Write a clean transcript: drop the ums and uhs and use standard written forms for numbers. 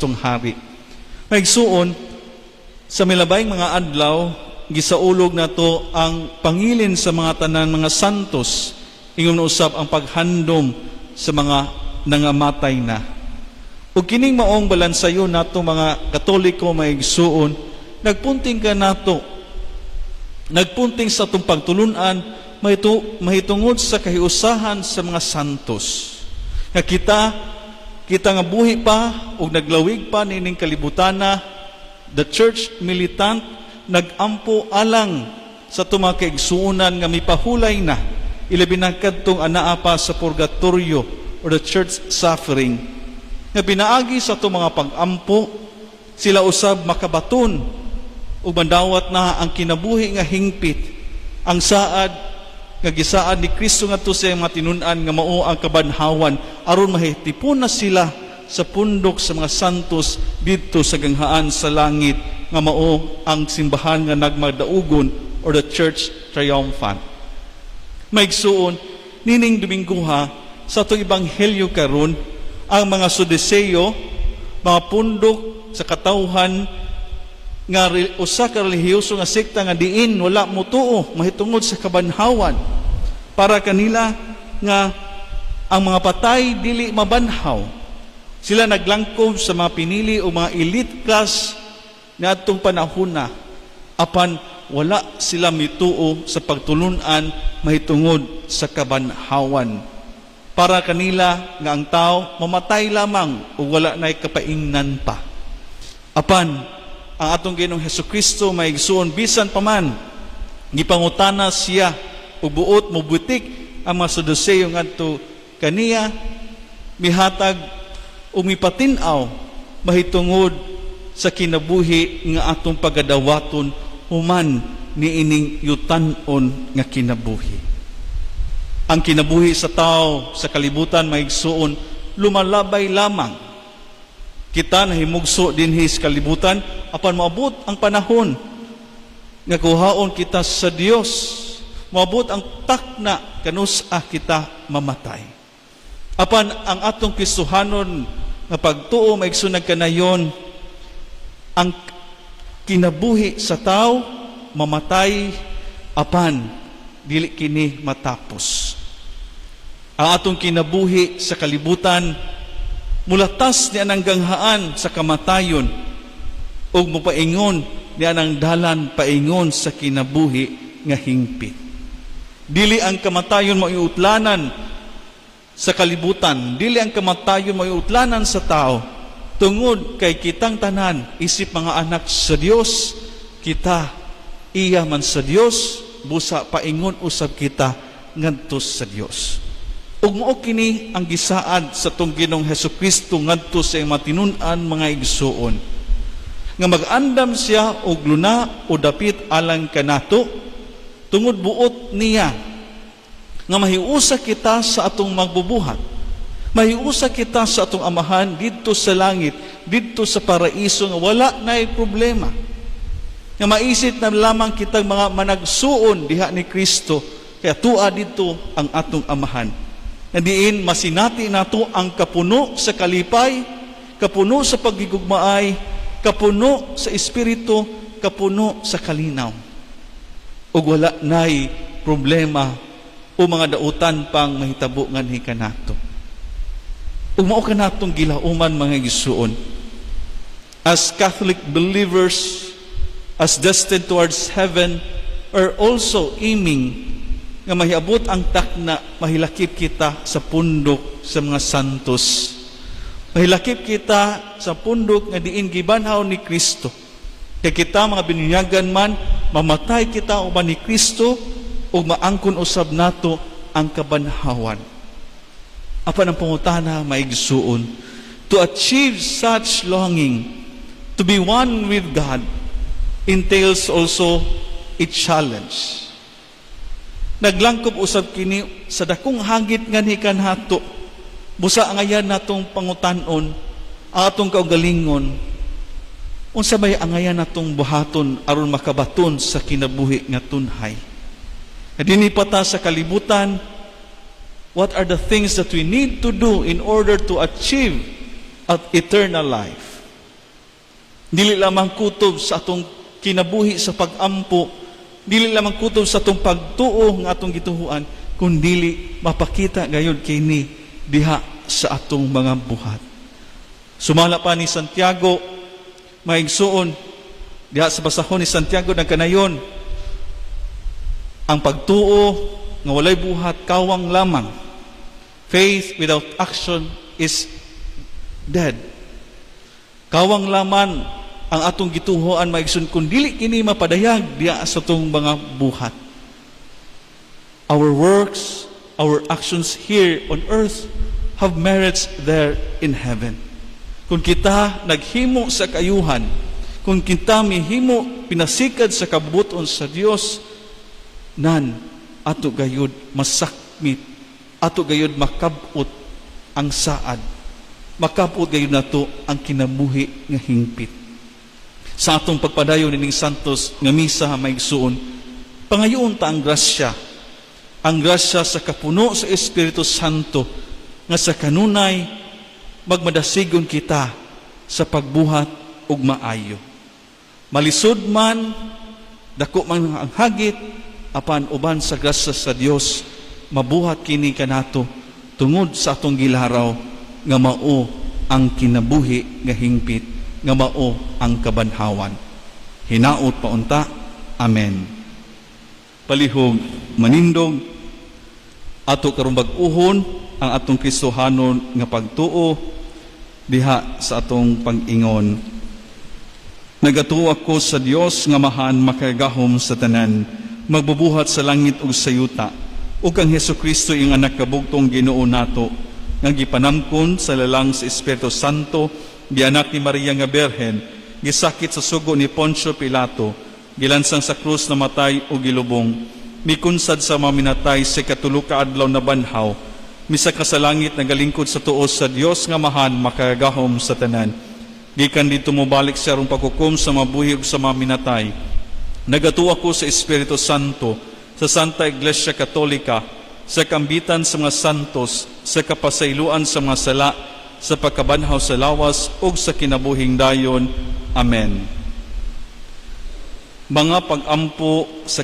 Kristong hari. Maigsuon, sa milabayng mga adlaw, gisaulog nato ang pangilin sa mga tanan mga santos, ingon usab ang paghandom sa mga nangamatay na. Ug kining maong balansayon nato mga Katoliko, maigsuon, nagpunting ka nato, nagpunting sa atong pagtulunan mahitungod sa kahiusahan sa mga santos. Nga kita kita nga buhi pa ug naglawig pa niining kalibutana, the church militant, nagampo alang sa atong mga kaigsuonan nga mipahulay na, ilabi na kadtong anaa pa sa purgatorio or the church suffering, nga pinaagi sa atong mga pag-ampo, sila usab makabaton ug mandawat na ang kinabuhi nga hingpit, ang saad nga gisaad ni Kristo ngadto sa iyang mga tinun-an nga mao ang kabanhawan, aron mahitipon na sila sa pundok sa mga santos didto sa ganghaan sa langit, nga mao ang simbahan nga nagmadaugon or the church triumphant. Maigsuon, nining Domingguha, sa atong ebanghelyo karon, ang mga Saduseo, mga pundok sa katawhan nga usa ka relihiyoso nga sekta nga diin wala motuo mahitungod sa kabanhawan. Para kanila nga ang mga patay dili mabanhaw. Sila naglangkob sa mga pinili o mga elite class niadtong panahona, apan wala sila mituo sa pagtulunan mahitungod sa kabanhawan. Para kanila nga ang tao mamatay lamang ug wala nay kapaingnan pa. Apan ang atong Ginoong Hesukristo, maigsuon, bisan pa man gipangutana siya ug buot mobutik ang mga Saduseo ngadto kaniya, mihatag ug mipatin-aw mahitungod sa kinabuhi nga atong pagadawaton human niining yutan-on nga kinabuhi. Ang kinabuhi sa tao sa kalibutan, maigsuon, lumalabay lamang. Kita nahimugso dinhi sa kalibutan, apan moabot ang panahon nga kuhaon kita sa Dios. Moabot ang takna kanus-a kita mamatay. Apan ang atong Kristohanon nga pagtuo, maigsoon, nagkanayon ang kinabuhi sa tao mamatay, apan dili kini matapos. Ang atong kinabuhi sa kalibutan mulatas ni anang ganghaan sa kamatayon ug mopaingon ni anang dalan paingon sa kinabuhi nga hingpit. Dili ang kamatayon maiutlanan sa kalibutan, dili ang kamatayon maiutlanan sa tao, tungod kay kitang tanan isip mga anak sa Dios, kita iya man sa Dios, busa paingon usab kita ngadto sa Dios. Ug mao kini ang gisaad sa atong Ginoong Hesukristo ngadto sa iyang matinun-an, mga igsuon, nga mag-andam siya og luna o dapit alang kanato, tungod buot niya nga mahiusa kita sa atong magbubuhat. Mahiusa kita sa atong amahan didto sa langit, didto sa paraiso nga wala nay problema. Nga maisit na lamang kitang mga managsuon diha ni Kristo, kaya tua didto ang atong amahan. Na diin masinati nato ang kapuno sa kalipay, kapuno sa pagigugmaay, kapuno sa espiritu, kapuno sa kalinaw. Ug wala nay problema o mga dautan pang mahitabo nganhi kanato. Ug mao kanatong gilauman, mga igsuon. As Catholic believers, as destined towards heaven, are also aiming nga mahiabot ang takna mahilakip kita sa pundok sa mga santos. Mahilakip kita sa pundok nga diin gibanhaw ni Kristo. Kay kita mga binunyagan man, mamatay kita uban ni Kristo ug maangkon usab nato ang kabanhawan. Apan ang pangutana, maigsuon, to achieve such longing, to be one with God, entails also a challenge. Naglangkob usab kini sa dakong hagit nganhi kanato. Busa angayan natong pangutanon ang atong kaugalingon, unsa may angayan natong buhaton aron makabaton sa kinabuhi nga tunhay? Dinhi pa ta sa kalibutan, what are the things that we need to do in order to achieve at eternal life? Dili lamang kutob sa atong kinabuhi sa pagampo, dili lamang kutob sa atong pagtuo nga atong gituhuan, kundili mapakita gayud kini diha sa atong mga buhat. Sumala pa ni Santiago, maigsuon, diha sa basahon ni Santiago nagkanayon, ang pagtuo nga walay buhat kawang lamang. Faith without action is dead. Kawang laman ang atong gituhoan, maigsoon, kung dili kini mapadayag diha sa atong mga buhat. Our works, our actions here on earth have merits there in heaven. Kung kita naghimo sa kaayuhan, kung kita mihimo pinasikad sa kabubut-on sa Dios, nan ato gayud masakmit, ato gayud makabot ang saad, makabot gayud nato ang kinabuhi nga hingpit. Sa atong pagpadayon nining santos nga misa, maigsuon, pangayoon ta ang grasya, ang grasya sa kapuno sa Espiritu Santo, nga sa kanunay magmadasigon kita sa pagbuhat og maayo. Malisod man, dako man ang hagit, apan uban sa grasya sa Dios mabuhat kini kanato tungod sa atong gilaraw nga mao ang kinabuhi nga hingpit, nga mao ang kabanhawan. Hinaot pa unta. Amen. Palihog manindog, ato karong bag-uhon ang atong Kristohanon nga pagtuo diha sa atong pag-ingon. Nagatuo ako sa Dios nga Amahan makagagahom sa tanan, magbubuhat sa langit ug sa yuta, ug kang Hesukristo, iyang anak kabugtong Ginoo nato, nga gipanamkon sa lalang sa Espiritu Santo, gianak ni Maria nga Birhen, gisakit sa sugo ni Poncio Pilato, gilansang sa krus, namatay ug gilubong, mikunsad sa mga minatay, sa ikatulo ka adlaw nabanhaw, misaka sa langit, nagalingkod sa tuo sa Dios nga Amahan makagagahom sa tanan. Gikan didto mobalik siya aron paghukom sa mabuhi ug sa mga minatay. Nagatuo ako sa Espiritu Santo, sa Santa Iglesia Katolika, sa kaambitan sa mga santos, sa kapasayloan sa mga sala, sa pagkabanhaw sa lawas ug sa kinabuhing dayon. Amen. Mga pag-ampo sa